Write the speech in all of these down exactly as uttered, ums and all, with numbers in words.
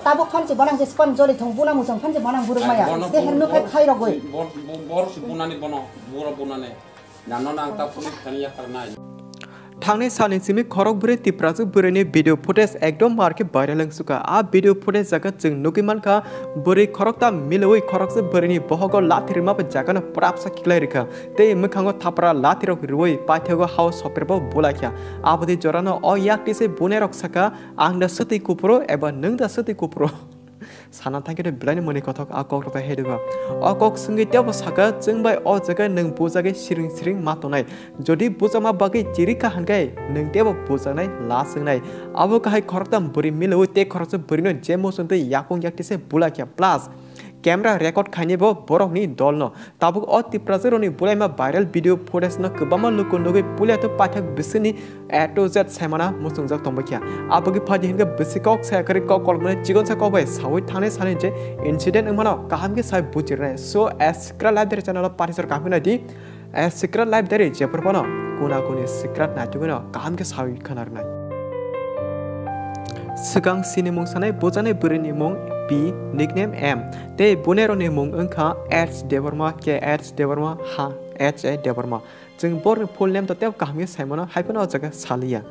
Tabuk phan se bonang je spam joli thong buna musang phan se bonang buruk maya. Bono De bor-, hen nuk hai bor-, khai rogoi. Bor-, bor-, bor si bunani bono, boro bunani. Nano nang ta police thani yakar nai. Thangni salni simi khorok bwrwi Tiprasa bwrwini video footage ekdom marke viral wng sukha. A video footage jaga chwng nugwi mankha bwrwi khorokta milwi khoroksa bwrwini bohogo lathi rwma bai jagano prapsa kiklai rwkha. Tei mwkhango thapra lathirok rwui paithago hao soperbo bulaikha. Aboni jorano o yaktise bunerok sakha, "Ang da swtwi kuphuru eba nwng da swtwi kuphuru?" Sana thangkhe no belai ni mwnwi kothok a kok rok ta hedugo. O kok swngwi tebo saka, "Chwng bai o jaga nwng bujagwi siring siring ma tongnai. Jodi bujama bagwi chiri kha hwnkhe nwng tebo bujaknai la swngnai." Abo kahai khoroktham bwrwi milwi tei khoroksa bwrwino je muchungtwi yakung yaktise bulaikha. Plus camera record khainai bo borokni dolno. Tabuk o Tiprasa rokni bulaima viral video footage no kwbangma luku nugwi pulia to paithak bisini A to Z saimana muchungjak tongbaikha. Aboni phaidi hinkhe bisi kok saya kwrwi kok kolokmani chikonsa kok bai sawi thangnai sani je incident wngmano kaham khe sai bujirnai. So, as Sikra Live Diary channel o patisor kaham khe naidi. As Sikra Live Diary jephru phano kuna kuni sikra naitugwino kaham khe sawi khwnarnai. Swkang sinimung sanai bujani bwrwini mung P, nickname M, tei bunerokni mung wngkha H Debbarma, K H Debbarma, H A Debbarma. Chwng borokni full name to tebo kaham khe saimano, hai phano o jaga saliya.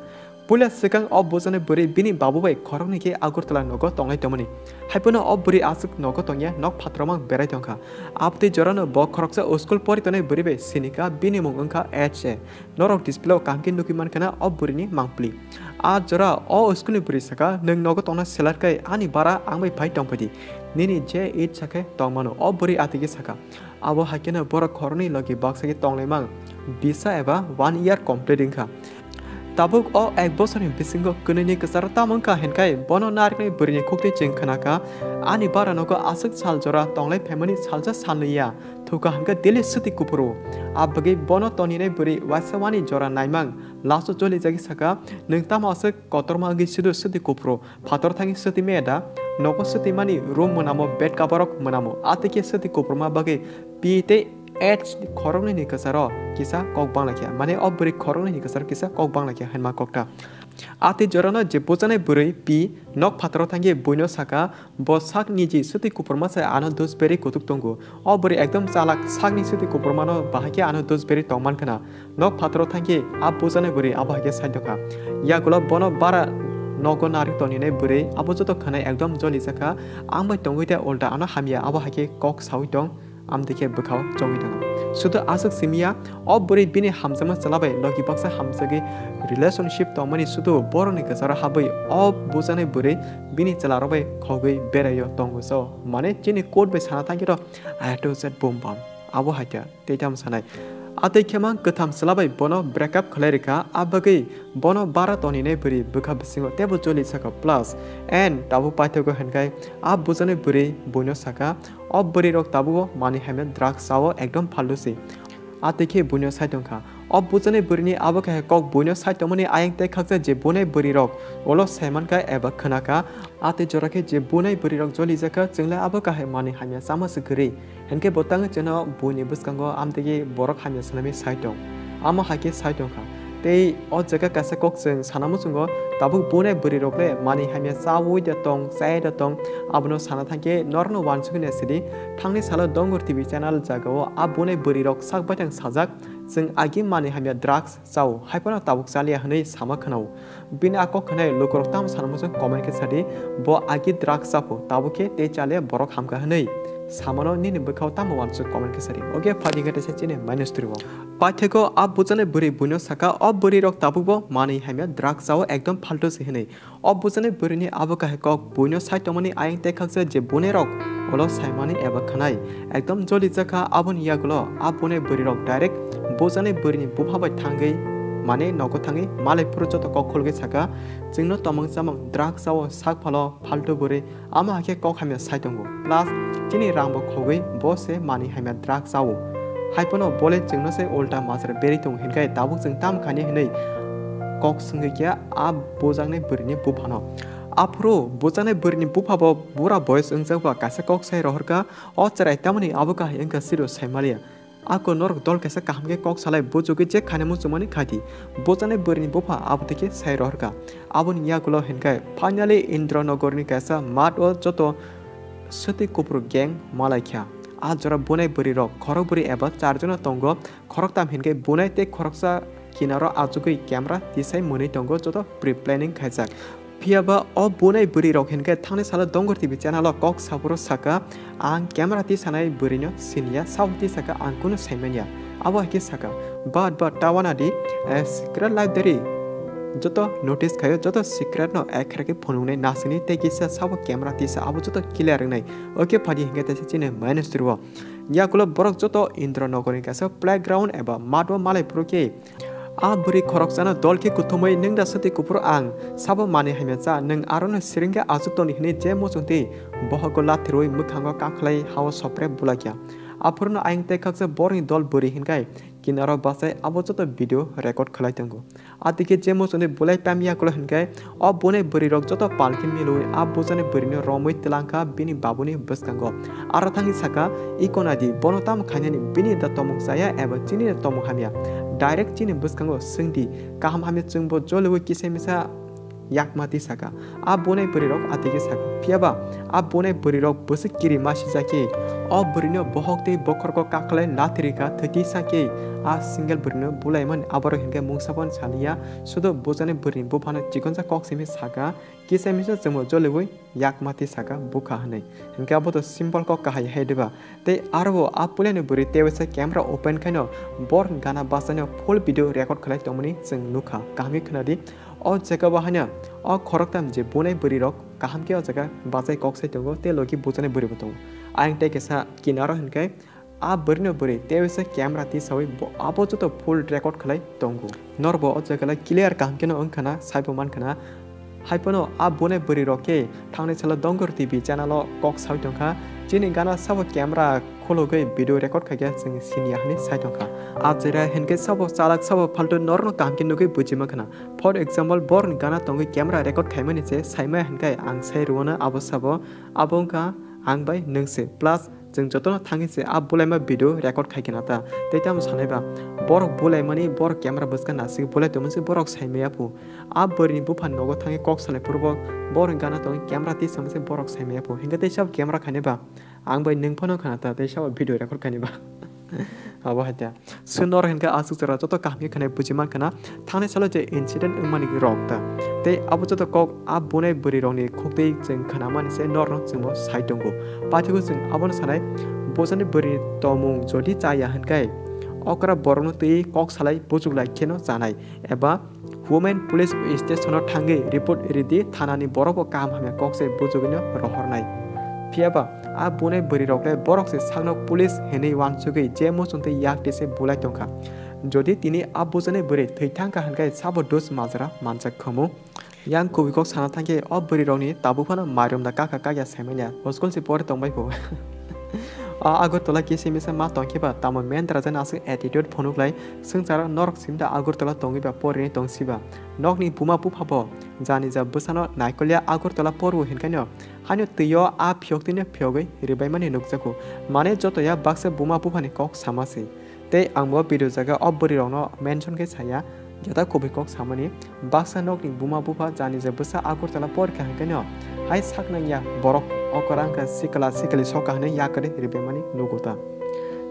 Puila swkang o bujani bwrwi bini babu bai khoroknwi khe Agartala nogo tonglai tongmani. Hai phano o bwrwi aswk nogo tongya, nok phatroma berai tongkha. Abtwi jorano bo khoroksa school pori tongnai bwrwi bai sinikha, bini mung wngkha H A. Norok display o kaham khe nugwi mankha na o bwrwini mangpili. A jora o school ni bwrwi saka, "Nwng nogo tongna selar kai ani bara ang bai phai tongphaidi. Nini je itsa khe tongmano." O bwrwi atigi saka. Abo hai kheno borok khoroknwi logi baksa khe tonglaimang bisa eba one year complete wngkha. Tabuk o ek bosorni bisingo kwnwini kwcharo tamo wngkha hinkhai bono nariknai bwrwini khuktwi chwng khnakha, "Ani bara nogo aswk sal jora tonglai phaimani salsa salnwi ya, thukha hinkhe daily swtwi kuphuru." A bagwi bono toninai bwrwi waisa wani jora naimang laso jolijagwi saka, "Nwng tamo aswk kotorma wngwi sido swtwi kuphuru?" Phator thangwi swtwi maya da, nogo swtwi mani room mwnamo, bed cover rok mwnamo. Atwi khe swtwi kuphurma bagwi P tei H khoroknwi ni kwcharo kisa kok bangla khe, mane o bwrwi khoroknwi ni kwcharo kisa kok bangla khe hinma kokta. Atwi jorano je bujanai bwrwi P nok phataro thangwi buino saka, bo sak niji swtwi kuphurma se ano dusberi kutuk tongo. O bwrwi ekdom chalak, sakni swtwi kuphurmano bahai khe ano dusberi tongman khna. Nok phataro thangkhe a bujanai bwrwi abo hai khe sai tongkha. Yagulo bono bara nogo narwk toninai bwrwi abo joto khwnai ekdom jolijakha. Ang bai tongwi de ulta ano hamya abo hai khe kok sawi tong. Amtwi khe bwkhao chongwi tongo. Sudu aswk simiya o bwrwi bini hamjakma chwla bai logi baksa hamjagwi relationship tongmani sudu borokni kwcharo habwi o bujanai bwrwi bini chwlarok bai khogwi beraio tongo so. Mane chini court bai sana thangkhe to A to Z bum bam. Abo hai khe tei tamo sanai. Atwi khe mang kwtham chwla bai bono break up khlai rwkha, a bagwi bono bara toninai bwrwi bwkha bisingo teibo joli sakha plus and tabuk paithago hinkhai a bujanai bwrwi buino sakha, o bwrwi rok tabugo manwi hamya drugs chao ekdom phaltu se. Atwi khe buino sai tongkha. O bujanai bwrwini abo khe kok buino sai tongmani ayang tei khaksa je bunai bwrwi rok ulo sai mankha eba khwnakha. Atwi jora khe je bunai bwrwi rok joli jakha chwngle abo kahai manwi hamya chama se kwrwi. Hinkhe bo tangwi chwngno buini bwskango amtwi borok hamya swnamwi sai tong. Amo hai khe sai tongkha. Tei o jaga kaisa kok chwng sana muchungo, tabuk bunai bwrwi rok le manwi hamya chaui da tong, chaya da tong, abono sana thangkhe norokno uansukgwi naisidi. Thangni salo Dongur T V channel jagao a bunai bwrwi rok sak baithang sajak, "Chwng agi manwi hamya drugs chao, hai phano tabuk chaliya," hwnwi sama khwnao. Bini a kok khwnai lukurok tamo sana muchung comment khe sadi, bo agi drugs chapho, tabuk khe tei chaliya borok hamkha hwnwi samano nini bwkhao tamo uansuk comment khe sadi. Oke, phaidi khe teisa chini minus three o. Paithego a bujanai bwrwi buino saka, o bwrwi rok tabukbo manwi hamya drugs chao ekdom phaltu se hwnwi. O bujanai bwrwini abo kahai kok buino sai tongmani ayang tei khaksa je bunai rok ulo saimani eba khwnai. Ekdom joli jakha aboni yagulo a bunai bwrwi rok direct bujanai bwrwini bupha bai thangwi mane nogo thangwi malai phuru joto kok khulgwi saka, "Chwngno tomang chamang drugs chao sak phalo phaltu bwrwi, amo hai khe kok hamya sai tongo. Plus chini rang bo khogwi bo se manwi hamya drugs chao. Hai phano bole chwngno se ulta majra berwi tongo hinkhai tabuk chwng tam khani," hwnwi kok swngwi khe a bujaknai bwrwini buphano. Aphuru bujaknai bwrwini bupha bo bura boyos wngjak ba kaisa kok sai rohorkha, "O chwrai tamoni abo kahai wngkha siro saimaliya." Ako norok dol kaisa kaham khe kok salai buchugwi je khaina muchungmani khaidi. Buchanai bwrwini bupha abo twi khe sai rohorkha. Aboni yagulo hinkhe finally Indranogorni kaisa math o joto swtwi kuphur gang malaikha. A jora bunai bwrwirok khorokbwrwi eba charjona tongo, khoroktam hinkhe bunai tei khoroksa kinaro achugwi camera tisai mwnwi tongo, joto pre-planning khaijak. Phiyaba o bunai bwrwirok hinkhe thangni salo Dongor T V channel o kok saphuru saka, "Ang camera tisanai bwrwino siniya, sabo tisaka ang kunu saimanya." Abo hai khe saka, "But, but, tawana di, eh, secret life dari." Joto notice khaio, joto secret no ekhere khe phunuknai nasini tei kisa sabo camera tisa, abo joto clear wngnai. Oke phadi hinkhe teisa chini minus three o. Yakulo borok joto Indranogorni kaisa playground eba math o malai phuru khe, a bwrwi khoroksano dol khe kuthumwi, "Nwng da swtwi kuphuru ang, sabo manwi hamya cha, nwng arono siring khe achuk toni," hwnwi je muchungtwi bohogo lathirwi mwkhango kakhlai hao sopre bulaikha. Aphuruno ayang tei khaksa borokni dol bwrwi hinkhai kinaro bachai abo joto video record khlai tongo. Atwikhe je muchungtwi bulai pam yakulo hinkhe, o bunai bwrwirok joto palkhe milwi a bujanai bwrwino romwi twlangkha bini babuni bwskango. Aro thangwi saka, "Iko naidi, bono tamo khainani, bini da tomung chaya eba chini da tomung hamya? Direct chini bwskango swngdi, kaham hamya chwngbo joliui kisa misa yakma twi saka." A bunai bwrwirok atwikhe saka. Phiyaba a bunai bwrwirok bwswk kiri masijakhe, o bwrwino bohok tei bokhorok kakhlai lathirikha, thwitwi sakhe a single bwrwino bulaimani aborok hinkhe mungsa phano saliya, sudo bujanai bwrwini buphano chikonsa kok simi saka, kisa misa chwngbo joliui yakma twi saka bukha hwnwi. Hinkhe abo to simple kok kahai hai diba? Tei aro bo a puilani bwrwi tewaisa camera open khaino bor gana bachaino full video record khlai tongmani chwng nukha. Kaham khe khwnadi. O jaga bo haino o khoroktham je bunai bwrwirok kaham khe o jaga bachai kok sai tongo tei logi bujanai bwrwi bo tongo. Ayang tei kisa kinaro hinkhe a bwrwino bwrwi tewaisa camera tisaui bo abo joto full record khlai tongo. Norbo o jaga lai clear kaham kheno wngkhana, saibo mankhana. Haiphano a bunai bwrwirok khe thangnai salo Dongor T V channel o kok saui tongkha, "Chini gana sabo camera khulugwi video record khaikhe chwng siniya," hwnwi sai tongkha. A jera hinkhe sabo chalak, sabo phaltu norokno kaham khe nugwi buji mankhana. For example, borokni gana tongwi camera record khaimani se saimaya hinkhe ang sai rwano abo sabo, abo wngkha ang bai nwng se. Plus, chwng jotono thangwi se a bulaima video record khaikhe na ta. Tei tamo sanai ba, borok bulaimani, borok camera bwskang nasik bulai tongmani se borok saimaya phu. A bwrwini buphani nogo thangwi kok salai phuru bo, borokni gana tongwi camera tisamani se borok saimaya phu. Hinkhe tei sabo camera khainai ba, ang bai nwng phano khana ta, tei sabo video record khainai ba. Abo hai ta. Swnor hinkhe aswk jora joto kaham khe khwnai buji mankhana. Thangnai salo je incident wngmani rok ta. Tei abo joto kok a bunai bwrwi rokni khuktwi chwng khwnamani se norno chwngbo sai tongo. Paithago chwng abono sanai, bujani bwrwini tomung jodi chaya hinkhe okra borokno twi kok salai buchuk lai kheno chanai eba Women Police Station o thangwi report ridi, thanani borok bo kaham hamya kok se buchugwino rohornai. Phiyaba a bunai bwrwi rok le borok se sakno police hinwi wansugwi je muchungtwi yak tise bulai tongkha. Jodi tini a bujanai bwrwi thwi thangkha hinkhe sabo dos majra manjak khamu. Yang kubui kok sana thangkhe o bwrwi rokni tabuk phano mairum da kaka kakya saimanya. O school se pore tongbai pho. A Agartala kisa misa ma tongkhe ba tamo men drajan aswk attitude phonuklai swngcharo norok simda Agartala tongwi ba porini tongsiba. Nokni buma bupha bo jani ja bwsano naikolya Agartala porwo hinkaino haino twiyo a phiyok twino phiyogwi ribaimani nukjago. Mane jotoya baksa buma buphani kok sama se. Tei ang bo video jaga o bwrwi rokno mention khe saya, jota kubui kok samani, baksa nokni buma bupha jani je bwsa Agartala porikha hinkaino hai saknang ya borok okora wngkha sikla sikli soka hinwi yakarwi ribaimani nugo ta.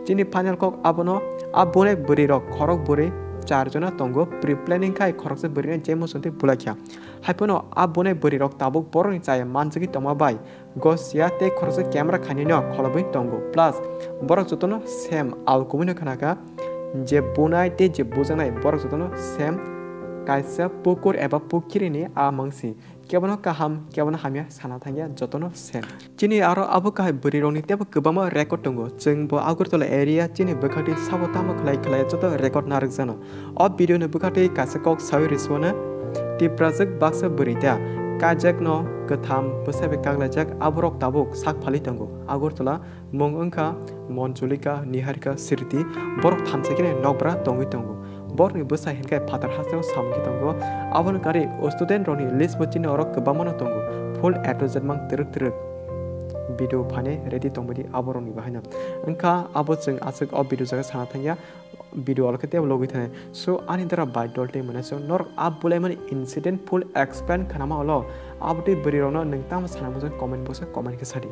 Chini final kok abono, a bunai bwrwi rok khorok bwrwi char jona tongo, pre-planning khai khoroksa bwrwino je muchungtwi bulaikha. Haiphano a bunai bwrwi rok tabuk borokni chaya manjagwi tongma bai gosia tei khoroksa camera khainwino kholobwi tongo. Plus, borok jotono same, ao kubuino khnakha, je bunai tei je bujaknai borok jotono same, kaisa pukur eba pukirini a mangsi. Kebono kaham, kebono hamya sana thangya, jotono same. Chini aro abo kahai bwrwi rokni teibo kwbangma record tongo. Chwng bo Agartala area chini bwkhaktwi sabo tamo khlai khlai joto record narwkjano. O video ni bwkhaktwi kaisa kok sawi rwswano, Tiprajwk baksa bwrwi ta kaijakno kwtham bwsa bai kaklaijak, aborok tabuk sak phalwi tongo. Agartala mung wngkha Monjulika, Niharika, Sriti, borok thamsa kheno nokbra tongwi tongo. Borokni bwsa hinkhe phatar hasteo samung khe tongo. Aboni kari student rokni list bo chini oro kwbangmano tongo. Full A to Z mang twrwk twrwk. video phainai ready tongbaidi aborokni bahaino. Wngkha abo chwng aswk o video jaga sana thangya, video alokhe tei logwi thanai. So ani dara bai dol tei mwnai so norok a bulaimani incident full explain khanama olo. Abotwi bwrwirokno nwng tamo sana muchung comment box o comment khe sadi.